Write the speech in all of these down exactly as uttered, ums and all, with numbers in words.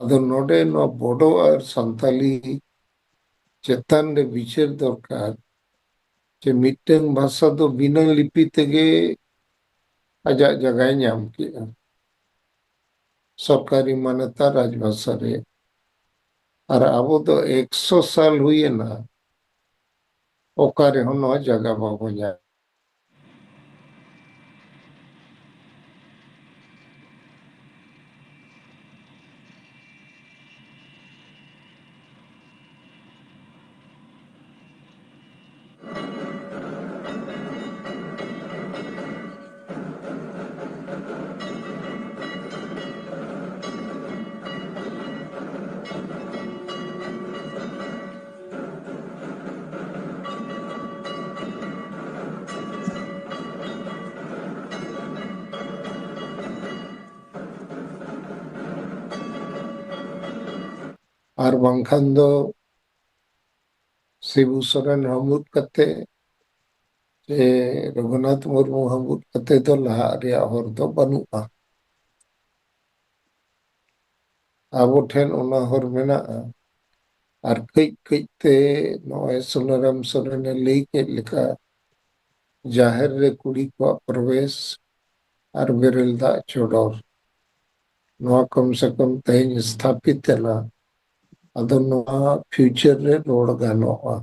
ᱟᱫᱚ ᱱᱚᱰᱮ ᱱᱚᱣᱟ ᱵᱚᱰᱚ ᱟᱨ ᱥᱟᱱᱛᱟᱞᱤ ᱪᱮᱛᱟᱱ ᱨᱮ ᱵᱤᱪᱟᱹᱨ ᱫᱚᱨᱠᱟᱨ, ᱡᱮ ᱢᱤᱫᱴᱟᱝ ᱵᱷᱟᱥᱟ ᱫᱚ ᱵᱤᱱᱟᱹ ᱞᱤᱯᱤ ᱛᱮᱜᱮ ᱟᱡᱟᱜ ᱡᱟᱭᱜᱟᱭ ᱧᱟᱢ ᱠᱮᱜᱼᱟ ᱥᱚᱨᱠᱟᱨᱤ ᱢᱟᱱᱚᱛᱟ ᱨᱟᱡᱽᱵᱷᱟᱥᱟ ᱨᱮ᱾ ᱟᱨ ᱟᱵᱚ ᱫᱚ ᱮᱠᱥᱚ ᱥᱟᱞ ᱦᱩᱭᱮᱱᱟ, ᱚᱠᱟ ᱨᱮᱦᱚᱸ ᱱᱚᱣᱟ ᱡᱟᱭᱜᱟ ᱵᱟᱵᱚ ᱧᱟᱢ᱾ ᱟᱨ ᱵᱟᱝᱠᱷᱟᱱ ᱫᱚ ᱥᱤᱵᱩ ᱥᱚᱨᱮᱱ ᱦᱟᱹᱢᱵᱩᱫ ᱠᱟᱛᱮ ᱥᱮ ᱨᱚᱜᱷᱩᱱᱟᱛᱷ ᱢᱩᱨᱢᱩ ᱦᱟᱹᱢᱵᱩᱫ ᱠᱟᱛᱮ ᱫᱚ ᱞᱟᱦᱟᱜ ᱨᱮᱭᱟᱜ ᱦᱚᱨ ᱫᱚ ᱵᱟᱹᱱᱩᱜᱼᱟ᱾ ᱟᱵᱚ ᱴᱷᱮᱱ ᱚᱱᱟ ᱦᱚᱨ ᱢᱮᱱᱟᱜᱼᱟ᱾ ᱟᱨ ᱠᱟᱹᱡ ᱠᱟᱹᱡ ᱛᱮ ᱱᱚᱜᱼᱚᱭ ᱥᱩᱱᱟᱨᱟᱢ ᱥᱚᱨᱮᱱᱮ ᱞᱟᱹᱭ ᱠᱮᱫ ᱞᱮᱠᱟ, ᱡᱟᱦᱮᱨ ᱨᱮ ᱠᱩᱲᱤ ᱠᱚᱣᱟᱜ ᱯᱨᱚᱵᱮᱥ ᱟᱨ ᱵᱮᱨᱮᱞ ᱫᱟᱜ ᱪᱚᱰᱚᱨ, ᱱᱚᱣᱟ ᱠᱚᱢ ᱥᱮ ᱠᱚᱢ ᱛᱮᱦᱮᱧ ᱥᱛᱷᱟᱯᱤᱛ ᱮᱱᱟ᱾ ᱟᱫᱚ ᱱᱚᱣᱟ ᱯᱷᱤᱭᱩᱪᱟᱨ ᱨᱮ ᱨᱚᱲ ᱜᱟᱱᱚᱜᱼᱟ᱾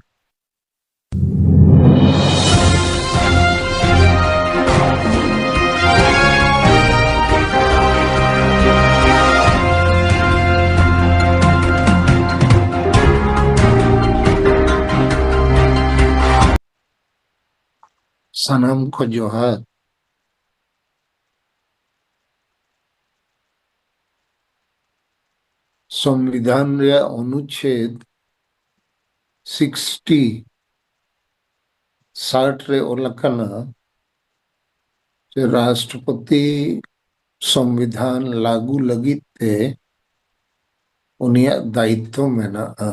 ᱥᱟᱱᱟᱢ ᱠᱚ ᱡᱚᱦᱟᱨ᱾ ᱥᱚᱝᱵᱤᱫᱷᱟᱱ ᱨᱮᱭᱟᱜ ᱚᱱᱩᱪᱷᱮᱫ ᱥᱤᱠᱥᱴᱤ, ᱥᱟᱴ ᱨᱮ ᱚᱞ ᱟᱠᱟᱱᱟ ᱡᱮ ᱨᱟᱥᱴᱨᱚᱯᱚᱛᱤ ᱥᱚᱝᱵᱤᱫᱷᱟᱱ ᱞᱟᱹᱜᱩ ᱞᱟᱹᱜᱤᱫ ᱛᱮ ᱩᱱᱤᱭᱟᱜ ᱫᱟᱭᱤᱛᱛᱚ ᱢᱮᱱᱟᱜᱼᱟ᱾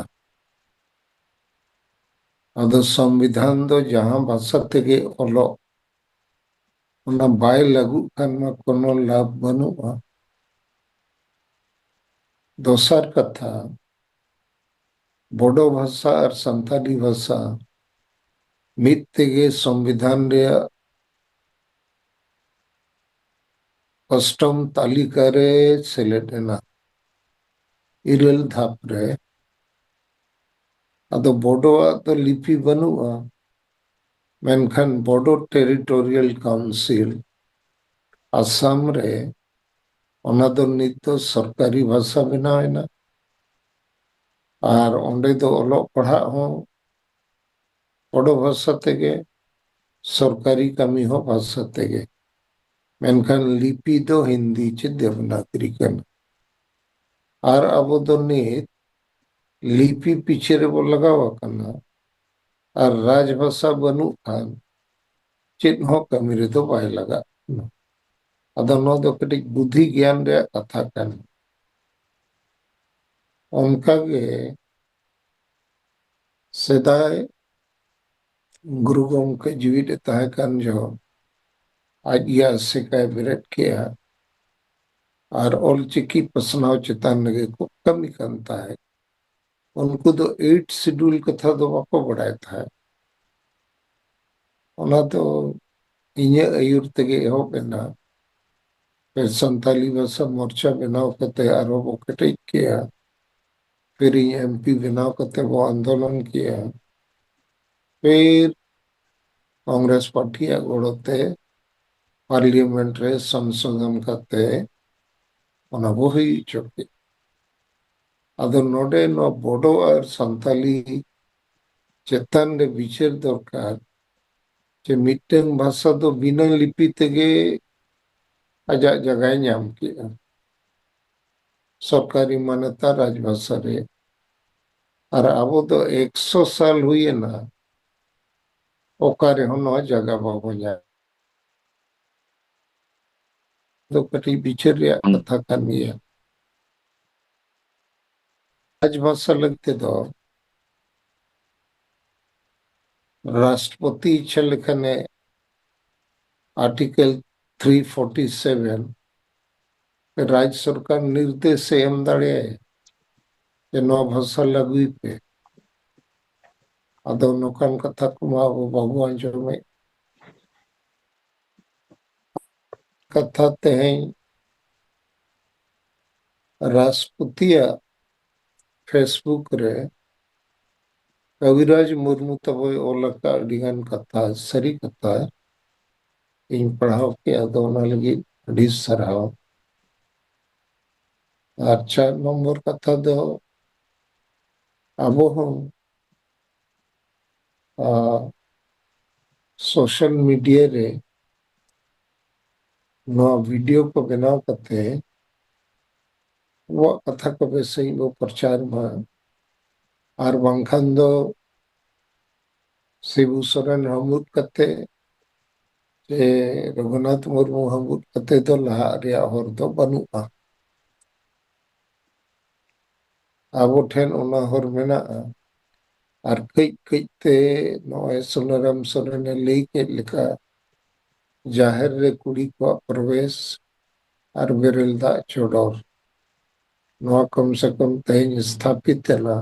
ᱟᱫᱚ ᱥᱚᱝᱵᱤᱫᱷᱟᱱ ᱫᱚ ᱡᱟᱦᱟᱸ ᱵᱷᱟᱥᱟ ᱛᱮᱜᱮ ᱚᱞᱚᱜ, ᱚᱱᱟ ᱵᱟᱭ ᱞᱟᱹᱜᱩᱜ ᱠᱷᱟᱱ ᱢᱟ ᱠᱳᱱᱳ ᱞᱟᱵᱷ ᱵᱟᱹᱱᱩᱜᱼᱟ᱾ ᱫᱚᱥᱟᱨ ᱠᱟᱛᱷᱟ, ᱵᱳᱰᱳ ᱵᱷᱟᱥᱟ ᱟᱨ ᱥᱟᱱᱛᱟᱞᱤ ᱵᱷᱟᱥᱟ ᱢᱤᱫ ᱛᱮᱜᱮ ᱥᱚᱝᱵᱤᱫᱷᱟᱱ ᱨᱮᱭᱟᱜ ᱚᱥᱴᱚᱢ ᱛᱟᱹᱞᱤᱠᱟ ᱨᱮ ᱥᱮᱞᱮᱫ ᱮᱱᱟ, ᱤᱨᱟᱹᱞ ᱫᱷᱟᱯ ᱨᱮ᱾ ᱟᱫᱚ ᱵᱳᱰᱳᱣᱟᱜ ᱫᱚ ᱞᱤᱯᱤ ᱵᱟᱹᱱᱩᱜᱼᱟ, ᱢᱮᱱᱠᱷᱟᱱ ᱵᱳᱰᱳ ᱴᱮᱨᱤᱴᱳᱨᱤᱭᱟᱞ ᱠᱟᱣᱩᱱᱥᱤᱞ ᱟᱥᱟᱢ ᱨᱮ ᱚᱱᱟ ᱫᱚ ᱱᱤᱛ ᱫᱚ ᱥᱚᱨᱠᱟᱨᱤ ᱵᱷᱟᱥᱟ ᱵᱮᱱᱟᱣ ᱮᱱᱟ᱾ ᱟᱨ ᱚᱸᱰᱮ ᱫᱚ ᱚᱞᱚᱜ ᱯᱟᱲᱦᱟᱜ ᱦᱚᱸ ᱵᱳᱰᱳ ᱵᱷᱟᱥᱟ ᱛᱮᱜᱮ, ᱥᱚᱨᱠᱟᱨᱤ ᱠᱟᱹᱢᱤ ᱦᱚᱸ ᱵᱷᱟᱥᱟ ᱛᱮᱜᱮ᱾ ᱢᱮᱱᱠᱷᱟᱱ ᱞᱤᱯᱤ ᱫᱚ ᱦᱤᱱᱫᱤ ᱪᱮ ᱫᱮᱵᱽᱱᱟᱜᱽᱨᱤ ᱠᱟᱱᱟ᱾ ᱟᱨ ᱟᱵᱚ ᱫᱚ ᱱᱤᱛ ᱞᱤᱯᱤ ᱯᱤᱪᱷᱮ ᱨᱮᱵᱚ ᱞᱟᱜᱟᱣ ᱟᱠᱟᱱᱟ, ᱟᱨ ᱨᱟᱡᱽᱵᱷᱟᱥᱟ ᱵᱟᱹᱱᱩᱜ ᱠᱷᱟᱱ ᱪᱮᱫ ᱦᱚᱸ ᱠᱟᱹᱢᱤ ᱨᱮᱫᱚ ᱵᱟᱭ ᱞᱟᱜᱟᱜ ᱠᱟᱱᱟ᱾ ᱟᱫᱚ ᱱᱚᱣᱟ ᱫᱚ ᱠᱟᱹᱴᱤᱡ ᱵᱩᱫᱷᱤ ᱜᱮᱭᱟᱱ ᱨᱮᱭᱟᱜ ᱠᱟᱛᱷᱟ ᱠᱟᱱᱟ᱾ ᱚᱱᱠᱟᱜᱮ ᱥᱮᱫᱟᱭ ᱜᱩᱨᱩ ᱜᱚᱢᱠᱮ ᱡᱤᱣᱤᱫ ᱮ ᱛᱟᱦᱮᱸ ᱠᱟᱱ ᱡᱚᱦᱚᱜ ᱟᱡ ᱜᱮ ᱟᱥᱮᱠᱟᱭ ᱵᱮᱨᱮᱫ ᱠᱮᱜᱼᱟ ᱟᱨ ᱚᱞᱪᱤᱠᱤ ᱯᱟᱥᱱᱟᱣ ᱪᱮᱛᱟᱱ ᱨᱮᱜᱮ ᱠᱚ ᱠᱟᱹᱢᱤ ᱠᱟᱱ ᱛᱟᱦᱮᱸᱫ᱾ ᱩᱱᱠᱩ ᱫᱚ ᱮᱭᱤᱴ ᱥᱤᱰᱩᱞ ᱠᱟᱛᱷᱟ ᱫᱚ ᱵᱟᱠᱚ ᱵᱟᱲᱟᱭ ᱛᱟᱦᱮᱸᱫ᱾ ᱚᱱᱟ ᱫᱚ ᱤᱧᱟᱹᱜ ᱟᱹᱭᱩᱨ ᱛᱮᱜᱮ ᱮᱦᱚᱵ ᱮᱱᱟ᱾ ᱯᱷᱤᱨ ᱥᱟᱱᱛᱟᱞᱤ ᱵᱷᱟᱥᱟ ᱢᱳᱨᱪᱟ ᱵᱮᱱᱟᱣ ᱠᱟᱛᱮ ᱟᱨᱦᱚᱸ ᱵᱚ ᱠᱮᱴᱮᱡ ᱠᱮᱜᱼᱟ᱾ ᱯᱷᱤᱨ ᱤᱧ ᱮᱢᱯᱤ ᱵᱮᱱᱟᱣ ᱠᱟᱛᱮ ᱵᱚ ᱟᱱᱫᱳᱞᱚᱱ ᱠᱮᱜᱼᱟ᱾ ᱯᱷᱤᱨ ᱠᱚᱝᱜᱨᱮᱥ ᱯᱟᱨᱴᱤᱭᱟᱜ ᱜᱚᱲᱚ ᱛᱮ ᱯᱟᱨᱞᱤᱭᱟᱢᱮᱱᱴ ᱨᱮ ᱥᱚᱝᱥᱳᱫᱷᱚᱱ ᱠᱟᱛᱮ ᱚᱱᱟ ᱵᱚ ᱦᱩᱭ ᱦᱚᱪᱚ ᱠᱮᱫ᱾ ᱟᱫᱚ ᱱᱚᱰᱮ ᱱᱚᱣᱟ ᱵᱳᱰᱳ ᱟᱨ ᱥᱟᱱᱛᱟᱞᱤ ᱪᱮᱛᱟᱱ ᱨᱮ ᱵᱤᱪᱟᱹᱨ ᱫᱚᱨᱠᱟᱨ, ᱡᱮ ᱢᱤᱫᱴᱟᱝ ᱵᱷᱟᱥᱟ ᱫᱚ ᱵᱤᱱᱟᱹ ᱞᱤᱯᱤ ᱛᱮᱜᱮ ᱟᱡᱟᱜ ᱡᱟᱭᱜᱟᱭ ᱧᱟᱢ ᱠᱮᱜᱼᱟ ᱥᱚᱨᱠᱟᱨᱤ ᱢᱟᱱᱚᱛᱟ ᱨᱟᱡᱽᱵᱷᱟᱥᱟ ᱨᱮ᱾ ᱟᱨ ᱟᱵᱚ ᱫᱚ ᱮᱠᱥᱚ ᱥᱟᱞ ᱦᱩᱭᱮᱱᱟ, ᱚᱠᱟ ᱨᱮᱦᱚᱸ ᱱᱚᱣᱟ ᱡᱟᱭᱜᱟ ᱵᱟᱵᱚ ᱧᱟᱢ᱾ ᱫᱚ ᱠᱟᱹᱴᱤᱡ ᱵᱤᱪᱟᱹᱨ ᱨᱮᱭᱟᱜ ᱦᱩᱸ᱾ ᱠᱟᱛᱷᱟ ᱠᱟᱱ ᱜᱮᱭᱟ᱾ ᱨᱟᱡᱽᱵᱷᱟᱥᱟ ᱞᱟᱹᱜᱤᱫ ᱛᱮᱫᱚ ᱨᱟᱥᱴᱨᱚᱯᱚᱛᱤ ᱤᱪᱪᱷᱟ ᱞᱮᱠᱷᱟᱱᱮ ᱟᱨᱴᱤᱠᱮᱞ ᱛᱷᱨᱤ ᱯᱷᱳᱨᱴᱤ ᱥᱮᱵᱷᱮᱱ ᱨᱟᱡᱽ ᱥᱚᱨᱠᱟᱨ ᱱᱤᱨᱫᱮᱥ ᱮ ᱮᱢ ᱫᱟᱲᱮᱭᱟᱭᱟ ᱡᱮ ᱱᱚᱣᱟ ᱵᱷᱟᱥᱟ ᱞᱟᱹᱜᱩᱭ ᱯᱮ᱾ ᱟᱫᱚ ᱱᱚᱝᱠᱟᱱ ᱠᱟᱛᱷᱟ ᱠᱚᱢᱟ ᱟᱵᱚ ᱵᱟᱵᱚ ᱟᱸᱡᱚᱢᱮᱫ᱾ ᱠᱟᱛᱷᱟ ᱛᱮᱦᱮᱧ ᱨᱟᱥᱴᱨᱚᱯᱚᱛᱤᱭᱟᱜ Facebook ᱨᱮ ᱠᱟᱵᱤᱨᱟᱡᱽ ᱢᱩᱨᱢᱩ ᱛᱟᱵᱚᱭ ᱚᱞ ᱟᱠᱟᱫ ᱟᱹᱰᱤᱜᱟᱱ ᱠᱟᱛᱷᱟ, ᱥᱟᱹᱨᱤ ᱠᱟᱛᱷᱟ ᱤᱧ ᱯᱟᱲᱦᱟᱣ ᱠᱮᱫᱼᱟ, ᱟᱫᱚ ᱚᱱᱟ ᱞᱟᱹᱜᱤᱫ ᱟᱹᱰᱤ ᱥᱟᱨᱦᱟᱣ᱾ ᱟᱨ ᱪᱟᱨ ᱱᱚᱢᱵᱚᱨ ᱠᱟᱛᱷᱟ ᱫᱚ, ᱟᱵᱚ ᱦᱚᱸ, ᱟ, social media ᱨᱮ ᱱᱚᱣᱟ video ᱠᱚ ᱵᱮᱱᱟᱣ ᱠᱟᱛᱮ ᱟᱵᱚᱣᱟᱜ ᱠᱟᱛᱷᱟ ᱠᱚ ᱵᱮᱥ ᱥᱟᱺᱦᱤᱡ ᱵᱚ ᱯᱨᱚᱪᱟᱨ ᱢᱟ᱾ ᱟᱨ ᱵᱟᱝᱠᱷᱟᱱ ᱫᱚ ᱥᱤᱵᱩ ᱥᱚᱨᱮᱱ ᱦᱟᱹᱢᱵᱩᱫ ᱠᱟᱛᱮ ᱥᱮ ᱨᱚᱜᱷᱩᱱᱟᱛᱷ ᱢᱩᱨᱢᱩ ᱦᱟᱹᱢᱵᱩᱫ ᱠᱟᱛᱮ ᱫᱚ ᱞᱟᱦᱟᱜ ᱨᱮᱭᱟᱜ ᱦᱚᱨ ᱫᱚ ᱵᱟᱹᱱᱩᱜᱼᱟ᱾ ᱟᱵᱚ ᱴᱷᱮᱱ ᱚᱱᱟ ᱦᱚᱨ ᱢᱮᱱᱟᱜᱼᱟ᱾ ᱟᱨ ᱠᱟᱹᱡ ᱠᱟᱹᱡ ᱛᱮ ᱱᱚᱜᱼᱚᱭ ᱥᱩᱱᱟᱨᱟᱢ ᱥᱚᱨᱮᱱᱮ ᱞᱟᱹᱭ ᱠᱮᱫ ᱞᱮᱠᱟ, ᱡᱟᱦᱮᱨ ᱨᱮ ᱠᱩᱲᱤ ᱠᱚᱣᱟᱜ ᱯᱨᱚᱵᱮᱥ ᱟᱨ ᱵᱮᱨᱮᱞ ᱫᱟᱜ ᱪᱚᱰᱚᱨ, ᱱᱚᱣᱟ ᱠᱚᱢ ᱥᱮ ᱠᱚᱢ ᱛᱮᱦᱮᱧ ᱥᱛᱷᱟᱯᱤᱛ ᱮᱱᱟ᱾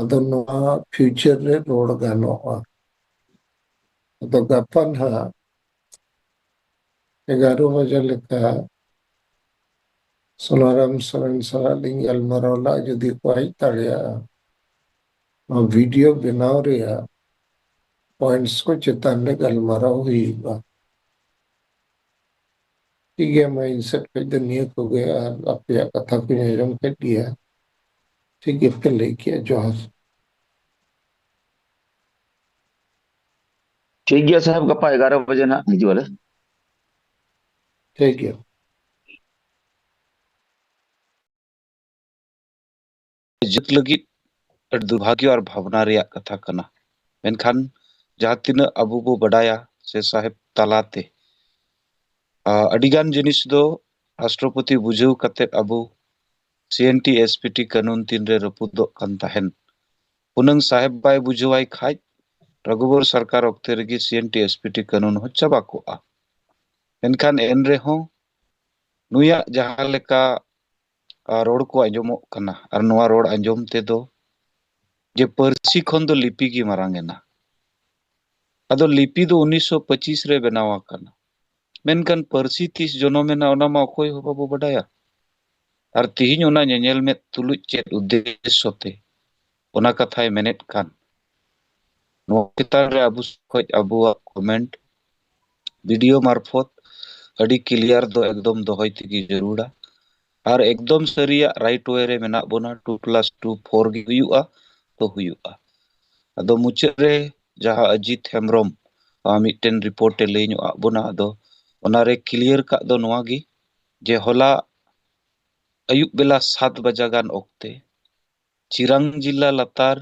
ᱟᱫᱚ ᱱᱚᱣᱟ future ᱨᱮ ᱨᱚᱲ ᱜᱟᱱᱚᱜᱼᱟ᱾ ᱟᱫᱚ ᱜᱟᱯᱟ ᱱᱟᱦᱟᱜ ᱮᱜᱟᱨᱚ ᱵᱟᱡᱮ ᱞᱮᱠᱟ ᱥᱳᱱᱟᱨᱟᱢ ᱥᱚᱨᱮᱱ ᱥᱟᱞᱟᱜ ᱞᱤᱧ ᱜᱟᱞᱢᱟᱨᱟᱣ ᱞᱟᱜ, ᱡᱩᱫᱤ ᱠᱚ ᱦᱮᱡ ᱫᱟᱲᱮᱭᱟᱜᱼᱟ, ᱱᱚᱣᱟ video ᱵᱮᱱᱟᱣ ᱨᱮᱭᱟᱜ points ᱠᱚ ᱪᱮᱛᱟᱱ ᱨᱮ ᱜᱟᱞᱢᱟᱨᱟᱣ ᱦᱩᱭᱩᱜᱼᱟ᱾ ᱴᱷᱤᱠ ᱜᱮᱭᱟ, ᱢᱟ ᱤᱧ ᱥᱮᱫ ᱠᱷᱚᱱ ᱫᱚ ᱱᱤᱭᱟᱹ ᱠᱚᱜᱮ, ᱟᱨ ᱟᱯᱮᱭᱟᱜ ᱠᱟᱛᱷᱟ ᱠᱚᱧ ᱟᱸᱡᱚᱢ ᱠᱮᱫ ᱜᱮᱭᱟ᱾ ᱴᱷᱤᱠ ᱜᱮᱯᱮ ᱞᱟᱹᱭ ᱠᱮᱜᱼᱟ᱾ ᱡᱚᱦᱟᱨ᱾ ᱴᱷᱤᱠ ᱜᱮᱭᱟ ᱥᱟᱦᱮᱵ, ᱜᱟᱯᱟ ᱮᱜᱟᱨᱚ ᱵᱟᱡᱮ ᱱᱟᱜ ᱦᱤᱡᱩᱜ ᱟᱞᱮ᱾ ᱴᱷᱤᱠ ᱜᱮᱭᱟ᱾ ᱡᱟᱹᱛ ᱞᱟᱹᱜᱤᱫ ᱟᱹᱰᱤ ᱫᱩᱨᱵᱷᱟᱜᱽᱭᱚ ᱟᱨ ᱵᱷᱟᱵᱽᱱᱟ ᱨᱮᱭᱟᱜ ᱠᱟᱛᱷᱟ ᱠᱟᱱᱟ᱾ ᱢᱮᱱᱠᱷᱟᱱ ᱡᱟᱦᱟᱸ ᱛᱤᱱᱟᱹᱜ ᱟᱵᱚ ᱵᱚ ᱵᱟᱰᱟᱭᱟ ᱥᱮ ᱥᱟᱦᱮᱵ ᱛᱟᱞᱟᱛᱮ, ᱟ, ᱟᱹᱰᱤᱜᱟᱱ ᱡᱤᱱᱤᱥ ᱫᱚ ᱨᱟᱥᱴᱨᱚᱯᱚᱛᱤ ᱵᱩᱡᱷᱟᱹᱣ ᱠᱟᱛᱮᱫ ᱟᱵᱚ ᱥᱤ N T S P T ᱠᱟᱹᱱᱩᱱ ᱛᱤᱱᱨᱮ ᱨᱟᱹᱯᱩᱫᱚᱜ ᱠᱟᱱ ᱛᱟᱦᱮᱱ, ᱦᱩᱱᱟᱹᱝ ᱥᱟᱦᱮᱵ ᱵᱟᱭ ᱵᱩᱡᱷᱟᱹᱣᱟᱭ ᱠᱷᱟᱡ, ᱨᱚᱜᱷᱩᱵᱚᱨ ᱥᱚᱨᱠᱟᱨ ᱚᱠᱛᱮ ᱨᱮᱜᱮ ᱥᱤ N T S P T ᱠᱟᱹᱱᱩᱱ ᱦᱚᱸ ᱪᱟᱵᱟ ᱠᱚᱜᱼᱟ᱾ ᱢᱮᱱᱠᱷᱟᱱ ᱮᱱ ᱨᱮᱦᱚᱸ ᱱᱩᱭᱟᱜ ᱡᱟᱦᱟᱸ ᱞᱮᱠᱟ, ᱟ, ᱨᱚᱲ ᱠᱚ ᱟᱸᱡᱚᱢᱚᱜ ᱠᱟᱱᱟ, ᱟᱨ ᱱᱚᱣᱟ ᱨᱚᱲ ᱟᱸᱡᱚᱢ ᱛᱮᱫᱚ ᱡᱮ ᱯᱟᱹᱨᱥᱤ ᱠᱷᱚᱱ ᱫᱚ ᱞᱤᱯᱤ ᱜᱮ ᱢᱟᱨᱟᱝ ᱮᱱᱟ᱾ ᱟᱫᱚ ᱞᱤᱯᱤ ᱫᱚ ᱩᱱᱤᱥᱥᱚ ᱯᱚᱸᱪᱤᱥ ᱨᱮ ᱵᱮᱱᱟᱣ ᱟᱠᱟᱱᱟ, ᱢᱮᱱᱠᱷᱟᱱ ᱯᱟᱹᱨᱥᱤ ᱛᱤᱥ ᱡᱚᱱᱚᱢ ᱮᱱᱟ, ᱚᱱᱟ ᱢᱟ ᱚᱠᱚᱭ ᱦᱚᱸ ᱵᱟᱵᱚ ᱵᱟᱰᱟᱭᱟ᱾ ᱟᱨ ᱛᱤᱦᱤᱧ ᱚᱱᱟ ᱧᱮᱧᱮᱞ ᱢᱮᱫ ᱛᱩᱞᱩᱡ ᱪᱮᱫ ᱩᱫᱽᱫᱮᱥᱥᱚ ᱛᱮ ᱚᱱᱟ ᱠᱟᱛᱷᱟᱭ ᱢᱮᱱᱮᱫ ᱠᱟᱱ, ᱱᱚᱣᱟ ᱪᱮᱛᱟᱱ ᱨᱮ ᱟᱵᱚ ᱠᱷᱚᱡ ᱟᱵᱚᱣᱟᱜ ᱠᱚᱢᱮᱱᱴ ᱵᱷᱤᱰᱤᱭᱳ ᱢᱟᱨᱯᱷᱚᱛ ᱟᱹᱰᱤ ᱠᱞᱤᱭᱟᱨ ᱫᱚ ᱮᱠᱫᱚᱢ ᱫᱚᱦᱚᱭ ᱛᱮᱜᱮ ᱡᱟᱹᱨᱩᱲᱟ᱾ ᱟᱨ ᱮᱠᱫᱚᱢ ᱥᱟᱹᱨᱤᱭᱟᱜ ᱨᱟᱭᱤᱴ ᱳᱭᱮ ᱨᱮ ᱢᱮᱱᱟᱜ ᱵᱚᱱᱟ, ᱴᱩ ᱯᱞᱟᱥ ᱴᱩ ᱯᱷᱳᱨ ᱜᱮ ᱦᱩᱭᱩᱜᱼᱟ, ᱛᱚ ᱦᱩᱭᱩᱜᱼᱟ᱾ ᱟᱫᱚ ᱢᱩᱪᱟᱹᱫ ᱨᱮ ᱡᱟᱦᱟᱸ ᱟᱡᱤᱛ ᱦᱮᱢᱵᱨᱚᱢ, ᱟ, ᱢᱤᱫᱴᱮᱱ ᱨᱤᱯᱳᱨᱴ ᱮ ᱞᱟᱹᱭ ᱧᱚᱜ ᱟᱫ ᱵᱚᱱᱟ, ᱟᱫᱚ ᱚᱱᱟᱨᱮ ᱠᱞᱤᱭᱟᱨ ᱠᱟᱜ ᱫᱚ ᱱᱚᱣᱟ ᱜᱮ, ᱡᱮ ᱦᱚᱞᱟ ᱟᱹᱭᱩᱵ ᱵᱮᱞᱟ ᱥᱟᱛ ᱵᱟᱡᱟ ᱜᱟᱱ ᱚᱠᱛᱮ ᱪᱤᱨᱟᱝ ᱡᱤᱞᱟ ᱞᱟᱛᱟᱨ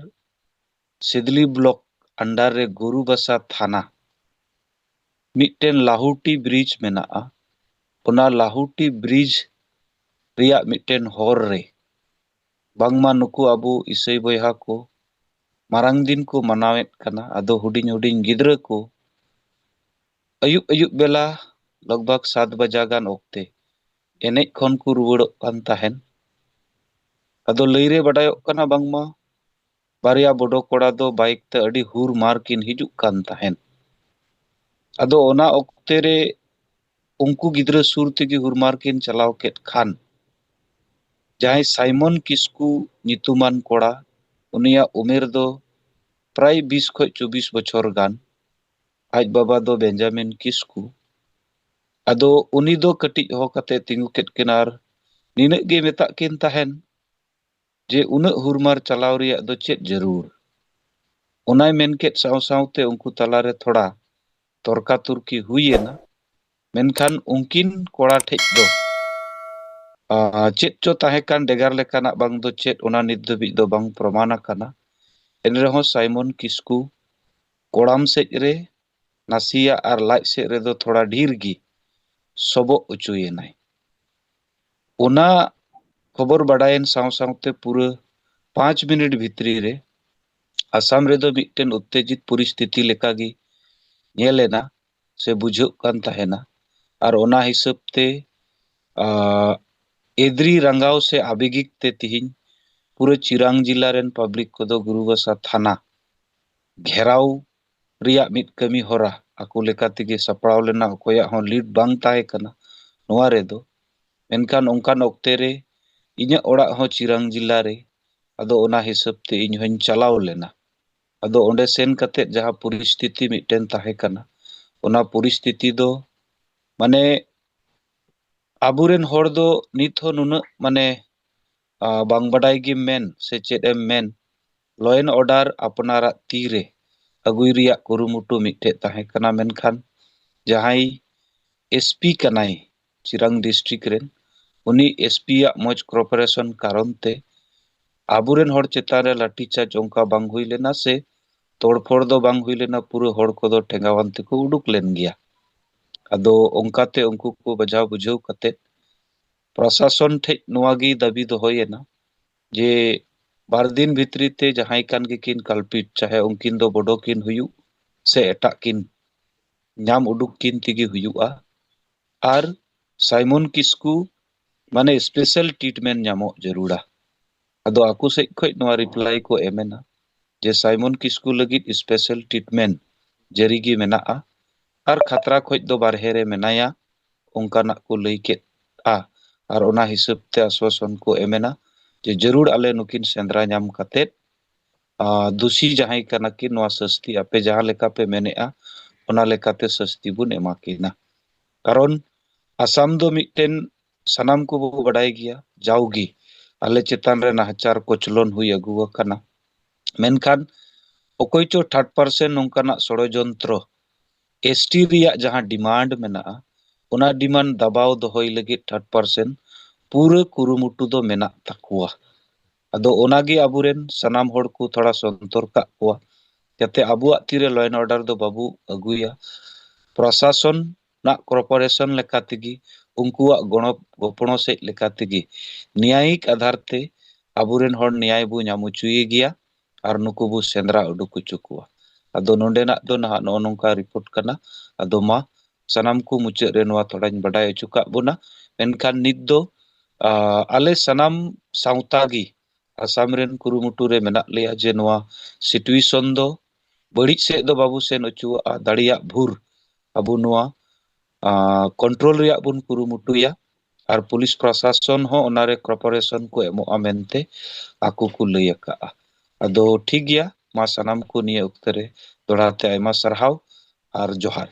ᱥᱤᱫᱽᱞᱤ ᱵᱞᱚᱠ ᱟᱱᱰᱟᱨ ᱨᱮ ᱜᱩᱨᱩᱵᱟᱥᱟ ᱛᱷᱟᱱᱟ ᱢᱤᱫᱴᱮᱱ ᱞᱟᱦᱩᱴᱤ ᱵᱨᱤᱡᱽ ᱢᱮᱱᱟᱜᱼᱟ᱾ ᱚᱱᱟ ᱞᱟᱦᱩᱴᱤ ᱵᱨᱤᱡᱽ ᱨᱮᱭᱟᱜ ᱢᱤᱫᱴᱮᱱ ᱦᱚᱨ ᱨᱮ ᱵᱟᱝᱢᱟ ᱱᱩᱠᱩ ᱟᱵᱚ ᱤᱥᱟᱹᱭ ᱵᱚᱭᱦᱟ ᱠᱚ ᱢᱟᱨᱟᱝ ᱫᱤᱱ ᱠᱚ ᱢᱟᱱᱟᱣᱮᱫ ᱠᱟᱱᱟ᱾ ᱟᱫᱚ ᱦᱩᱰᱤᱧ ᱦᱩᱰᱤᱧ ᱜᱤᱫᱽᱨᱟᱹ ᱠᱚ ᱟᱹᱭᱩᱵ ᱟᱹᱭᱩᱵ ᱵᱮᱞᱟ ᱞᱟᱜᱽ ᱵᱷᱟᱜᱽ ᱥᱟᱛ ᱵᱟᱡᱟ ᱜᱟᱱ ᱚᱠᱛᱮ ᱮᱱᱮᱡ ᱠᱷᱚᱱ ᱠᱚ ᱨᱩᱣᱟᱹᱲᱚᱜ ᱠᱟᱱ ᱛᱟᱦᱮᱱ᱾ ᱟᱫᱚ ᱞᱟᱹᱭ ᱨᱮ ᱵᱟᱰᱟᱭᱚᱜ ᱠᱟᱱᱟ ᱵᱟᱝᱢᱟ ᱵᱟᱨᱭᱟ ᱵᱚᱰᱚ ᱠᱚᱲᱟ ᱫᱚ ᱵᱟᱭᱤᱠ ᱛᱮ ᱟᱹᱰᱤ ᱦᱩᱨ ᱢᱟᱨ ᱠᱤᱱ ᱦᱤᱡᱩᱜ ᱠᱟᱱ ᱛᱟᱦᱮᱸᱱ᱾ ᱟᱫᱚ ᱚᱱᱟ ᱚᱠᱛᱮ ᱨᱮ ᱩᱱᱠᱩ ᱜᱤᱫᱽᱨᱟᱹ ᱥᱩᱨ ᱛᱮᱜᱮ ᱦᱩᱨ ᱢᱟᱨ ᱠᱤᱱ ᱪᱟᱞᱟᱣ ᱠᱮᱫ ᱠᱷᱟᱱ, ᱡᱟᱦᱟᱸᱭ ᱥᱟᱭᱢᱚᱱ ᱠᱤᱥᱠᱩ ᱧᱩᱛᱩᱢᱟᱱ ᱠᱚᱲᱟ, ᱩᱱᱤᱭᱟᱜ ᱩᱢᱮᱨ ᱫᱚ ᱯᱨᱟᱭ ᱵᱤᱥ ᱠᱷᱚᱱ ᱪᱚᱵᱵᱤᱥ ᱵᱚᱪᱷᱚᱨ ᱜᱟᱱ, ᱟᱡ ᱵᱟᱵᱟ ᱫᱚ ᱵᱮᱧᱡᱟᱢᱤᱱ ᱠᱤᱥᱠᱩ᱾ ᱟᱫᱚ ᱩᱱᱤ ᱫᱚ ᱠᱟᱹᱴᱤᱡ ᱦᱚᱦᱚ ᱠᱟᱛᱮ ᱛᱤᱸᱜᱩ ᱠᱮᱫ ᱠᱤᱱ ᱟᱨ ᱱᱤᱱᱟᱹᱜ ᱜᱮ ᱢᱮᱛᱟᱜ ᱠᱤᱱ ᱛᱟᱦᱮᱸᱱ, ᱡᱮ ᱩᱱᱟᱹᱜ ᱦᱩᱨᱢᱟᱨ ᱪᱟᱞᱟᱣ ᱨᱮᱭᱟᱜ ᱫᱚ ᱪᱮᱫ ᱡᱟᱹᱨᱩᱲ? ᱚᱱᱟᱭ ᱢᱮᱱ ᱠᱮᱫ ᱥᱟᱶ ᱥᱟᱶᱛᱮ ᱩᱱᱠᱩ ᱛᱟᱞᱟᱨᱮ ᱛᱷᱚᱲᱟ ᱛᱚᱨᱠᱟ ᱛᱩᱨᱠᱤ ᱦᱩᱭ ᱮᱱᱟ᱾ ᱢᱮᱱᱠᱷᱟᱱ ᱩᱱᱠᱤᱱ ᱠᱚᱲᱟ ᱴᱷᱮᱡ ᱫᱚ, ᱟ, ᱪᱮᱫ ᱪᱚ ᱛᱟᱦᱮᱸ ᱠᱟᱱ ᱰᱮᱜᱟᱨ ᱞᱮᱠᱟᱱᱟᱜ ᱵᱟᱝ ᱫᱚ ᱪᱮᱫ, ᱚᱱᱟ ᱱᱤᱛ ᱫᱷᱟᱹᱵᱤᱡ ᱫᱚ ᱵᱟᱝ ᱯᱨᱚᱢᱟᱱ ᱟᱠᱟᱱᱟ᱾ ᱮᱱᱨᱮᱦᱚᱸ ᱥᱟᱭᱢᱚᱱ ᱠᱤᱥᱠᱩ ᱠᱚᱲᱟᱢ ᱥᱮᱡ ᱨᱮ ᱱᱟᱥᱮᱭᱟᱜ ᱟᱨ ᱞᱟᱡ ᱥᱮᱫ ᱨᱮᱫᱚ ᱛᱷᱚᱲᱟ ᱰᱷᱮᱨ ᱜᱮ ᱥᱚᱵᱚᱜ ᱚᱪᱚᱭᱮᱱᱟᱭ᱾ ᱚᱱᱟ ᱠᱷᱚᱵᱚᱨ ᱵᱟᱰᱟᱭᱮᱱ ᱥᱟᱶ ᱥᱟᱶᱛᱮ ᱯᱩᱨᱟᱹ ᱯᱟᱸᱪ ᱢᱤᱱᱤᱴ ᱵᱷᱤᱛᱨᱤ ᱨᱮ ᱟᱥᱟᱢ ᱨᱮᱫᱚ ᱢᱤᱫᱴᱮᱱ ᱩᱛᱛᱮᱡᱤᱛ ᱯᱚᱨᱤᱥᱛᱷᱤᱛᱤ ᱞᱮᱠᱟᱜᱮ ᱧᱮᱞ ᱮᱱᱟ ᱥᱮ ᱵᱩᱡᱷᱟᱹᱜ ᱠᱟᱱ ᱛᱟᱦᱮᱱᱟ᱾ ᱟᱨ ᱚᱱᱟ ᱦᱤᱥᱟᱹᱵ ᱛᱮ ᱟᱨ ᱮᱫᱽᱨᱤ ᱨᱟᱸᱜᱟᱣ ᱥᱮ ᱟᱵᱮᱜᱤᱠ ᱛᱮ ᱛᱤᱦᱤᱧ ᱯᱩᱨᱟᱹ ᱪᱤᱨᱟᱝ ᱡᱤᱞᱟ ᱨᱮᱱ ᱯᱟᱵᱽᱞᱤᱠ ᱠᱚᱫᱚ ᱜᱩᱨᱩᱵᱟᱥᱟ ᱛᱷᱟᱱᱟ ᱜᱷᱮᱨᱟᱣ ᱨᱮᱭᱟᱜ ᱢᱤᱫ ᱠᱟᱹᱢᱤ ᱦᱚᱨᱟ ᱟᱠᱚ ᱞᱮᱠᱟ ᱛᱮᱜᱮ ᱥᱟᱯᱲᱟᱣ ᱞᱮᱱᱟ᱾ ᱚᱠᱚᱭᱟᱜ ᱦᱚᱸ ᱞᱤᱰ ᱵᱟᱝ ᱛᱟᱦᱮᱸ ᱠᱟᱱᱟ ᱱᱚᱣᱟ ᱨᱮᱫᱚ᱾ ᱢᱮᱱᱠᱷᱟᱱ ᱚᱱᱠᱟᱱ ᱚᱠᱛᱮ ᱨᱮ ᱤᱧᱟᱹᱜ ᱚᱲᱟᱜ ᱦᱚᱸ ᱪᱤᱨᱟᱝ ᱡᱤᱞᱟ ᱨᱮ, ᱟᱫᱚ ᱚᱱᱟ ᱦᱤᱥᱟᱹᱵ ᱛᱮ ᱤᱧ ᱦᱚᱧ ᱪᱟᱞᱟᱣ ᱞᱮᱱᱟ᱾ ᱟᱫᱚ ᱚᱸᱰᱮ ᱥᱮᱱ ᱠᱟᱛᱮ ᱡᱟᱦᱟᱸ ᱯᱚᱨᱤᱥᱛᱷᱤᱛᱤ ᱢᱤᱫᱴᱮᱱ ᱛᱟᱦᱮᱸ ᱠᱟᱱᱟ, ᱚᱱᱟ ᱯᱚᱨᱤᱥᱛᱷᱤᱛᱤ ᱫᱚ ᱢᱟᱱᱮ ᱟᱵᱚᱨᱮᱱ ᱦᱚᱲ ᱫᱚ ᱱᱤᱛ ᱦᱚᱸ ᱱᱩᱱᱟᱹᱜ ᱢᱟᱱᱮ, ᱟ, ᱵᱟᱝ ᱵᱟᱰᱟᱭ ᱜᱮᱢ ᱢᱮᱱ ᱥᱮ ᱪᱮᱫ ᱮᱢ ᱢᱮᱱ, ᱞᱚ ᱮᱱᱰ ᱚᱨᱰᱟᱨ ᱟᱯᱱᱟᱨᱟᱜ ᱛᱤ ᱨᱮ ᱟᱹᱜᱩᱭ ᱨᱮᱭᱟᱜ ᱠᱩᱨᱩᱢᱩᱴᱩ ᱢᱤᱫᱴᱮᱡ ᱛᱟᱦᱮᱸ ᱠᱟᱱᱟ᱾ ᱢᱮᱱᱠᱷᱟᱱ ᱡᱟᱦᱟᱸᱭ ᱮᱥᱯᱤ ᱠᱟᱱᱟᱭ ᱪᱤᱨᱟᱝ ᱰᱤᱥᱴᱨᱤᱠᱴ ᱨᱮᱱ, ᱩᱱᱤ ᱮᱥᱯᱤ ᱭᱟᱜ ᱢᱚᱡᱽ ᱠᱚᱨᱯᱳᱨᱮᱥᱚᱱ ᱠᱟᱨᱚᱱ ᱛᱮ ᱟᱵᱚᱨᱮᱱ ᱦᱚᱲ ᱪᱮᱛᱟᱱ ᱨᱮ ᱞᱟᱴᱷᱤ ᱪᱟᱨᱡᱽ ᱚᱱᱠᱟ ᱵᱟᱝ ᱦᱩᱭ ᱞᱮᱱᱟ ᱥᱮ ᱛᱚᱲᱯᱷᱚᱲ ᱫᱚ ᱵᱟᱝ ᱦᱩᱭ ᱞᱮᱱᱟ᱾ ᱯᱩᱨᱟᱹ ᱦᱚᱲ ᱠᱚᱫᱚ ᱴᱷᱮᱸᱜᱟᱣᱟᱱ ᱛᱮᱠᱚ ᱩᱰᱩᱠ ᱞᱮᱱ ᱜᱮᱭᱟ᱾ ᱟᱫᱚ ᱚᱱᱠᱟᱛᱮ ᱩᱱᱠᱩ ᱠᱚ ᱵᱟᱡᱷᱟᱣ ᱵᱩᱡᱷᱟᱹᱣ ᱠᱟᱛᱮ ᱯᱨᱚᱥᱟᱥᱚᱱ ᱴᱷᱮᱡ ᱱᱚᱣᱟ ᱜᱮ ᱫᱟᱹᱵᱤ ᱫᱚᱦᱚᱭᱮᱱᱟ ᱡᱮ ᱵᱟᱨ ᱫᱤᱱ ᱵᱷᱤᱛᱨᱤ ᱛᱮ ᱡᱟᱦᱟᱸᱭ ᱠᱟᱱ ᱜᱮᱠᱤᱱ ᱠᱟᱞᱯᱤᱴ, ᱪᱟᱦᱮ ᱩᱱᱠᱤᱱ ᱫᱚ ᱵᱚᱰᱚ ᱠᱤᱱ ᱦᱩᱭᱩᱜ ᱥᱮ ᱮᱴᱟᱜ ᱠᱤᱱ, ᱧᱟᱢ ᱩᱰᱩᱠ ᱠᱤᱱ ᱛᱮᱜᱮ ᱦᱩᱭᱩᱜᱼᱟ᱾ ᱟᱨ ᱥᱟᱭᱢᱚᱱ ᱠᱤᱥᱠᱩ ᱢᱟᱱᱮ ᱥᱯᱮᱥᱟᱞ ᱴᱨᱤᱴᱢᱮᱱᱴ ᱧᱟᱢᱚᱜ ᱡᱟᱹᱨᱩᱲᱟ᱾ ᱟᱫᱚ ᱟᱠᱚ ᱥᱮᱫ ᱠᱷᱚᱡ ᱱᱚᱣᱟ ᱨᱤᱯᱞᱟᱭ ᱠᱚ ᱮᱢᱮᱱᱟ ᱡᱮ ᱥᱟᱭᱢᱚᱱ ᱠᱤᱥᱠᱩ ᱞᱟᱹᱜᱤᱫ ᱥᱯᱮᱥᱟᱞ ᱴᱨᱤᱴᱢᱮᱱᱴ ᱡᱟᱹᱨᱤ ᱜᱮ ᱢᱮᱱᱟᱜᱼᱟ ᱟᱨ ᱠᱷᱟᱛᱨᱟ ᱠᱷᱚᱡ ᱫᱚ ᱵᱟᱨᱦᱮ ᱨᱮ ᱢᱮᱱᱟᱭᱟ, ᱚᱱᱠᱟᱱᱟᱜ ᱠᱚ ᱞᱟᱹᱭ ᱠᱮᱫᱼᱟ᱾ ᱟᱨ ᱚᱱᱟ ᱦᱤᱥᱟᱹᱵ ᱛᱮ ᱟᱥᱣᱟᱥᱚᱱ ᱠᱚ ᱮᱢᱮᱱᱟ ᱡᱮ ᱡᱟᱹᱨᱩᱲ ᱟᱞᱮ ᱱᱩᱠᱤᱱ ᱥᱮᱸᱫᱽᱨᱟ ᱧᱟᱢ ᱠᱟᱛᱮᱫ, ᱟ, ᱫᱩᱥᱤ ᱡᱟᱦᱟᱸᱭ ᱠᱟᱱᱟ ᱠᱤᱱ, ᱱᱚᱣᱟ ᱥᱟᱹᱥᱛᱤ ᱟᱯᱮ ᱡᱟᱦᱟᱸ ᱞᱮᱠᱟ ᱯᱮ ᱢᱮᱱᱮᱫᱼᱟ, ᱚᱱᱟ ᱞᱮᱠᱟᱛᱮ ᱥᱟᱹᱥᱛᱤ ᱵᱚᱱ ᱮᱢᱟ ᱠᱤᱱᱟ᱾ ᱠᱟᱨᱚᱱ ᱟᱥᱟᱢ ᱫᱚ ᱢᱤᱫᱴᱮᱱ ᱥᱟᱱᱟᱢ ᱠᱚᱵᱚ ᱵᱟᱰᱟᱭ ᱜᱮᱭᱟ, ᱡᱟᱣᱜᱮ ᱟᱞᱮ ᱪᱮᱛᱟᱱ ᱨᱮ ᱱᱟᱦᱟᱪᱟᱨ ᱠᱚᱪᱞᱚᱱ ᱦᱩᱭ ᱟᱹᱜᱩ ᱟᱠᱟᱱᱟ᱾ ᱢᱮᱱᱠᱷᱟᱱ ᱚᱠᱚᱭ ᱪᱚ ᱛᱷᱟᱨᱰ ᱯᱟᱨᱥᱮᱱ ᱱᱚᱝᱠᱟᱱᱟᱜ ᱥᱚᱲᱚᱡᱚᱱᱛᱨᱚ, ᱮᱥᱴᱤ ᱨᱮᱭᱟᱜ ᱡᱟᱦᱟᱸ ᱰᱤᱢᱟᱱᱰ ᱢᱮᱱᱟᱜᱼᱟ, ᱚᱱᱟ ᱰᱤᱢᱟᱱᱰ ᱫᱟᱵᱟᱣ ᱫᱚᱦᱚᱭ ᱞᱟᱹᱜᱤᱫ ᱛᱷᱟᱨᱰ ᱯᱟᱨᱥᱮᱱ ᱯᱩᱨᱟᱹ ᱠᱩᱨᱩᱢᱩᱴᱩ ᱫᱚ ᱢᱮᱱᱟᱜ ᱛᱟᱠᱚᱣᱟ᱾ ᱟᱫᱚ ᱚᱱᱟᱜᱮ ᱟᱵᱚᱨᱮᱱ ᱥᱟᱱᱟᱢ ᱦᱚᱲ ᱠᱚ ᱛᱷᱚᱲᱟ ᱥᱚᱱᱛᱚᱨ ᱠᱟᱜ ᱠᱚᱣᱟ, ᱡᱟᱛᱮ ᱟᱵᱚᱣᱟᱜ ᱛᱤᱨᱮ ᱞᱚ ᱮᱱᱰ ᱚᱨᱰᱟᱨ ᱫᱚ ᱵᱟᱵᱚ ᱟᱹᱜᱩᱭᱟ᱾ ᱯᱨᱚᱥᱟᱥᱚᱱ ᱨᱮᱱᱟᱜ ᱠᱚᱨᱯᱳᱨᱮᱥᱚᱱ ᱞᱮᱠᱟ ᱛᱮᱜᱮ, ᱩᱱᱠᱩᱣᱟᱜ ᱜᱚᱲᱚ ᱜᱚᱯᱚᱲᱚ ᱥᱮᱫ ᱞᱮᱠᱟ ᱛᱮᱜᱮ ᱱᱮᱭᱟᱭᱤᱠ ᱟᱫᱷᱟᱨ ᱛᱮ ᱟᱵᱚᱨᱮᱱ ᱦᱚᱲ ᱱᱮᱭᱟᱭ ᱵᱚ ᱧᱟᱢ ᱦᱚᱪᱚᱭᱮ ᱜᱮᱭᱟ ᱟᱨ ᱱᱩᱠᱩ ᱵᱚ ᱥᱮᱸᱫᱽᱨᱟ ᱩᱰᱩᱠ ᱦᱚᱪᱚ ᱠᱚᱣᱟ᱾ ᱟᱫᱚ ᱱᱚᱰᱮᱱᱟᱜ ᱫᱚ ᱱᱟᱦᱟᱜ ᱱᱚᱜᱼᱚ ᱱᱚᱝᱠᱟ ᱨᱤᱯᱳᱨᱴ ᱠᱟᱱᱟ᱾ ᱟᱫᱚ ᱢᱟ ᱥᱟᱱᱟᱢ ᱠᱚ ᱢᱩᱪᱟᱹᱫ ᱨᱮ ᱱᱚᱣᱟ ᱛᱷᱚᱲᱟᱧ ᱵᱟᱰᱟᱭ ᱦᱚᱪᱚ ᱠᱟᱜ ᱵᱚᱱᱟ᱾ ᱢᱮᱱᱠᱷᱟᱱ ᱱᱤᱛ ᱫᱚ, ᱟ, ᱟᱞᱮ ᱥᱟᱱᱟᱢ ᱥᱟᱶᱛᱟ ᱜᱮ ᱟᱥᱟᱢ ᱨᱮᱱ ᱠᱩᱨᱩᱢᱩᱴᱩ ᱨᱮ ᱢᱮᱱᱟᱜ ᱞᱮᱭᱟ ᱡᱮ ᱱᱚᱣᱟ situation ᱫᱚ ᱵᱟᱹᱲᱤᱡ ᱥᱮᱫ ᱫᱚ ᱵᱟᱵᱚ ᱥᱮᱱ ᱦᱚᱪᱚᱣᱟᱜᱼᱟ, ᱫᱟᱲᱮᱭᱟᱜ ᱵᱷᱳᱨ ᱟᱵᱚ ᱱᱚᱣᱟ, ᱟ, control ᱨᱮᱭᱟᱜ ᱵᱚᱱ ᱠᱩᱨᱩᱢᱩᱴᱩᱭᱟ᱾ ᱟᱨ ᱯᱩᱞᱤᱥ ᱯᱨᱚᱥᱟᱥᱚᱱ ᱦᱚᱸ ᱚᱱᱟᱨᱮ cooperation ᱠᱚ ᱮᱢᱚᱜᱼᱟ ᱢᱮᱱᱛᱮ ᱟᱠᱚ ᱠᱚ ᱞᱟᱹᱭ ᱟᱠᱟᱫᱼᱟ᱾ ᱟᱫᱚ ᱴᱷᱤᱠ ᱜᱮᱭᱟ, ᱢᱟ ᱥᱟᱱᱟᱢ ᱠᱚ ᱱᱤᱭᱟᱹ ᱚᱠᱛᱮ ᱨᱮ ᱫᱚᱦᱲᱟ ᱛᱮ ᱟᱭᱢᱟ ᱥᱟᱨᱦᱟᱣ ᱟᱨ ᱡᱚᱦᱟᱨ᱾